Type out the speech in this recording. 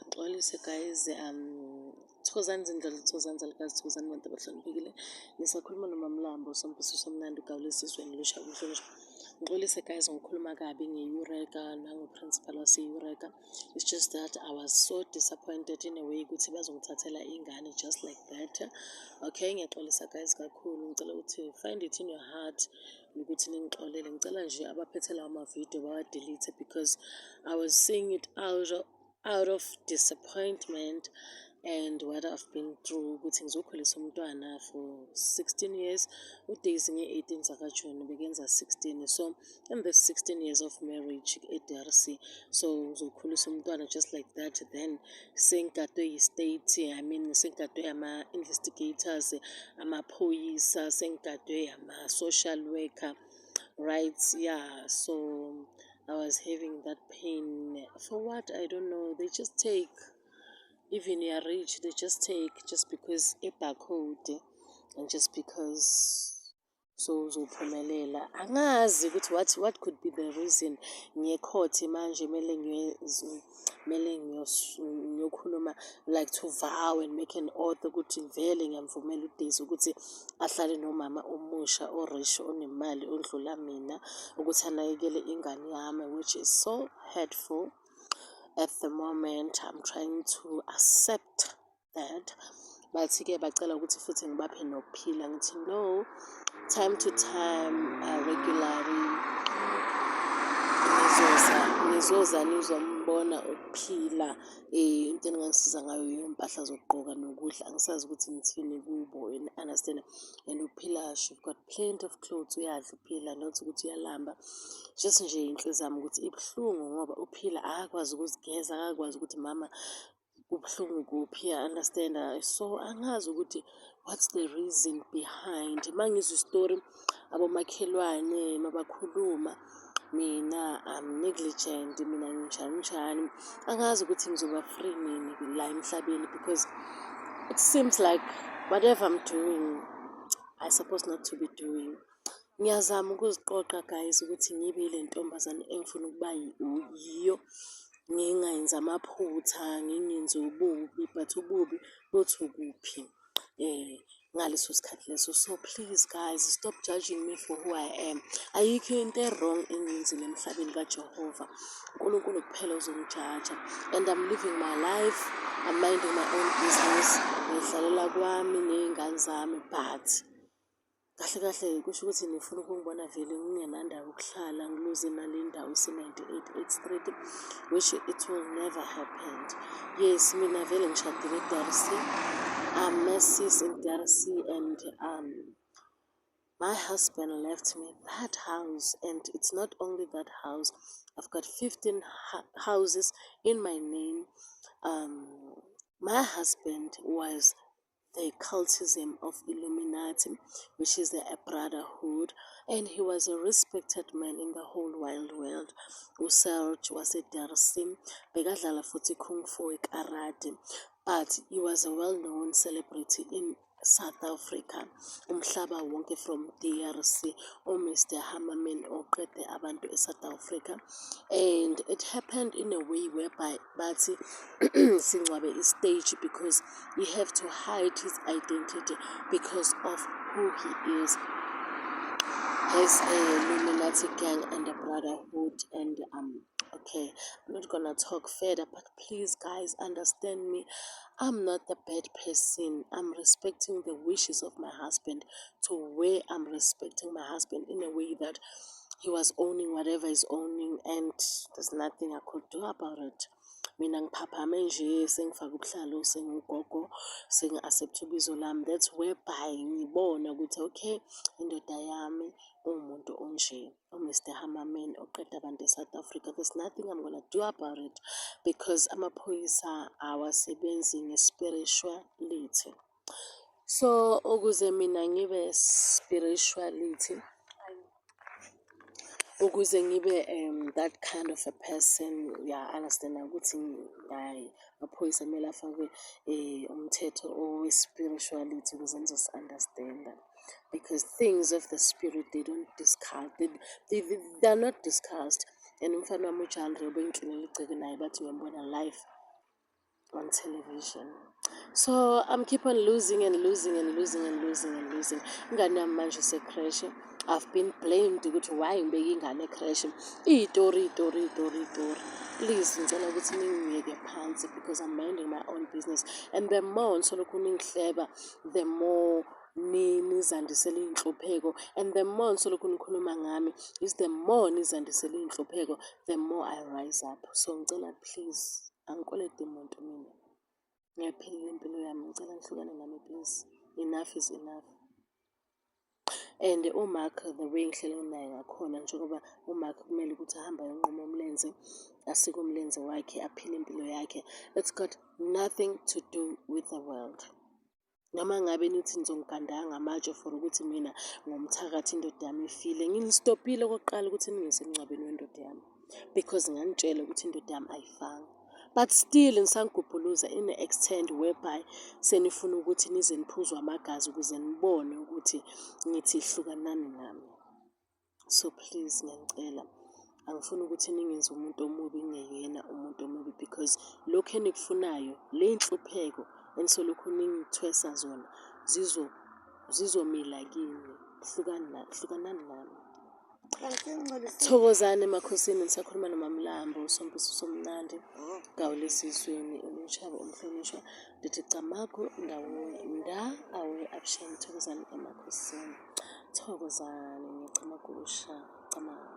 Ngixolise guys, thokozani zindlela, thokozani zalukazi, thokozani bantu abahloniphekile. Nisakhuluma noMamlambo, Sompiso Somnandi, ugawule esizweni lusha umhlonishwa. Ngixolise guys ngokukhuluma kabi nge-Eureka nango-principal wase-Eureka. It's just that I was so disappointed in a way ukuthi bazongithathela ingane just like that. Okay, ngiyaxolisa guys kakhulu. Ngicela ukuthi find it in your heart ukuthi ningixolele. Ngicela nje abaphethe lawa ma-video bawa-delete because I was seeing it out of disappointment and what I've been through, ukuthi ngizokhulisa umntwana for 16 years. UDaisy nge-18 zakaJuni bekenza 16, so in the 16 years of marriage e-DRC, so ngizokhulisa umntwana just like that. Then sengigadwe yi-state, I mean, sengigadwe ama-investigators, amaphoyisa, sengigadwe ama-social worker, right? Yeah, so I was having that pain. For what? I don't know. They just take. Even you are rich, they just take just because a barcode and just because so uzophumelela. Angazi ukuthi what could be the reason. Ngiye court manje, kumele ngiyokhuluma, like to vow and make an oath ukuthi vele ngiyamvumela uDaisy ukuthi ahlale nomama omusha, o-rich, onemali ondlula mina, ukuthi anakekele ingane yami, which is so hurtful at the moment. I'm trying to accept that. Bathi-ke bacela ukuthi futhi ngibaphe nokuphila. Ngithi no, time to time, regularly nizoza nizombona ukuphila. Into eningangisiza ngayo iy'mpahla zokugqoka nokudla. Angisazi ukuthi ngithini kubo, understand? And uPhila, she got plenty of clothes, uyadla uPhila, not ukuthi uyalamba. Just nje inhliziyo yami ukuthi ibuhlungu ngoba uPhila akakwazi ukuzigeza, akakwazi ukuthi mama kubuhlungu kuphi, ya-understand-a? So angazi ukuthi what's the reason behind. Uma ngizwa isitori, abomakhelwane mabakhuluma, mina I'm negligent, mina nginjani njani. Angazi ukuthi ngizoba free nini la emhlabeni because it seems like whatever I'm doing, I supposed not to be doing. Ngiyazama ukuziqoqa guys ukuthi ngibe yile ntombazane engifuna ukuba yiyo, ngingayenzi amaphutha, ngingenzi ububi, but ububi buthi ukuphi ngaleso sikhathi leso. So please guys, stop judging me for who I am. Ayikho into e-wrong engiyenzile emhlabeni kaJehova. uNkulunkulu kuphela ozongijaja and I'm living my life, I'm minding my own business, ngiy'hlalela kwami ney'ngane zami, but kahle kahle kusho ukuthi nifuna ukungibona vele ngingenandawo yokuhlala, ngiluze nale ndawo ise-98 8 Street, which it will never happen. Yes, mina vele ngishadile e-DRC. I'm Mrs. in DRC and my husband left me that house, and it's not only that house. I've got 15 houses in my name. My husband was the cultism of Illuminati, which is a brotherhood, and he was a respected man in the whole wide world. USerge wase-DRC, bekadlala futhi kung fu, karate, but he was a well-known celebrity in South Africa, umhlaba wonke from DRC, o-Mr Hammerman oqede abantu e-South Africa. And it happened in a way whereby bathi singcwabe i-stage because he have to hide his identity because of who he is as a Illuminati gang and a brotherhood. And okay, I'm not gonna talk further, but please guys, understand me. I'm not a bad person. I'm respecting the wishes of my husband to where I'm respecting my husband in a way that he was owning whatever he's owning and there's nothing I could do about it. Mina ngiphaphame nje sengifake ubuhlalo, sengugogo, sengi-accept ubizo lami. That's whereby ngibona ukuthi okay, indoda yami uwumuntu onje, u-Mr Hammerman oqeda abantu e-South Africa. There's nothing I'm gonna do about it because amaphoyisa awasebenzi nge-spirituality. So ukuze mina ngibe spirituality, ukuze ngibe that kind of a person, uya-understand ukuthi hhayi, amaphoyisa kumele afakwe umthetho owe-spirituality ukuze nizosi-understand-a. Because things of the spirit, they don't discuss, they are not discussed. And umfana wami uJandre ubengiklinela igceke naye, bathi uyombona live. on television. So I'm keep on losing and losing and losing and losing and losing. Ingane yami manje ise-creche. I've been blamed ukuthi why ngibeke ingane e-creche. Iy'tori, iy'tori, iy'tori, iy'tori. Please ngicela ukuthi ningiyeke phansi because I'm minding my own business. And the more nisolokhu ningihleba, the more nizandisela iy'nhlupheko, and the more nisolokhu nikhuluma ngami is the more nizandisela iy'nhlupheko, the more I rise up. So ngicela please, angikweleti muntu mina. Ngiyaphilela impilo yami, ngicela nihlukane nami please. Enough is enough. And uMark, the way ngihlele naye ngakhona, njengoba uMark kumele ukuthi ahambe ayonquma umlenze, asike umlenze wakhe, aphile impilo yakhe. It's got nothing to do with the world. Noma ngabe nithi nizongiganda ngamatshe for ukuthi mina ngumthakathi, indoda yami ifile. Nginistopile okokuqala ukuthi ningise emngcwabeni wendoda yami because nganitshela ukuthi indoda yami ayifanga. But still nisangigubhuluza in a extent whereby senifuna ukuthi nize niphuzwe amagazi ukuze nibone ukuthi ngithi hlukanani nami. So please ngiyanicela, angifuni ukuthi ningenze umuntu omubi ngingeyena umuntu omubi because lokhu enikufunayo, le nhlupheko enisolokhu ningithwesa zona zizomila kini. Hlukanani nami. Thokozani emakhosini, nisakhuluma noMaMlambo, uSompiso Somnandi, Gawulezizweni, uNotshaba umhlonishwa. Ndithi camagu ndawonye nda awe avuxeni, thokozani emakhosini. Thokozani, ngiyacamagusha, camagu.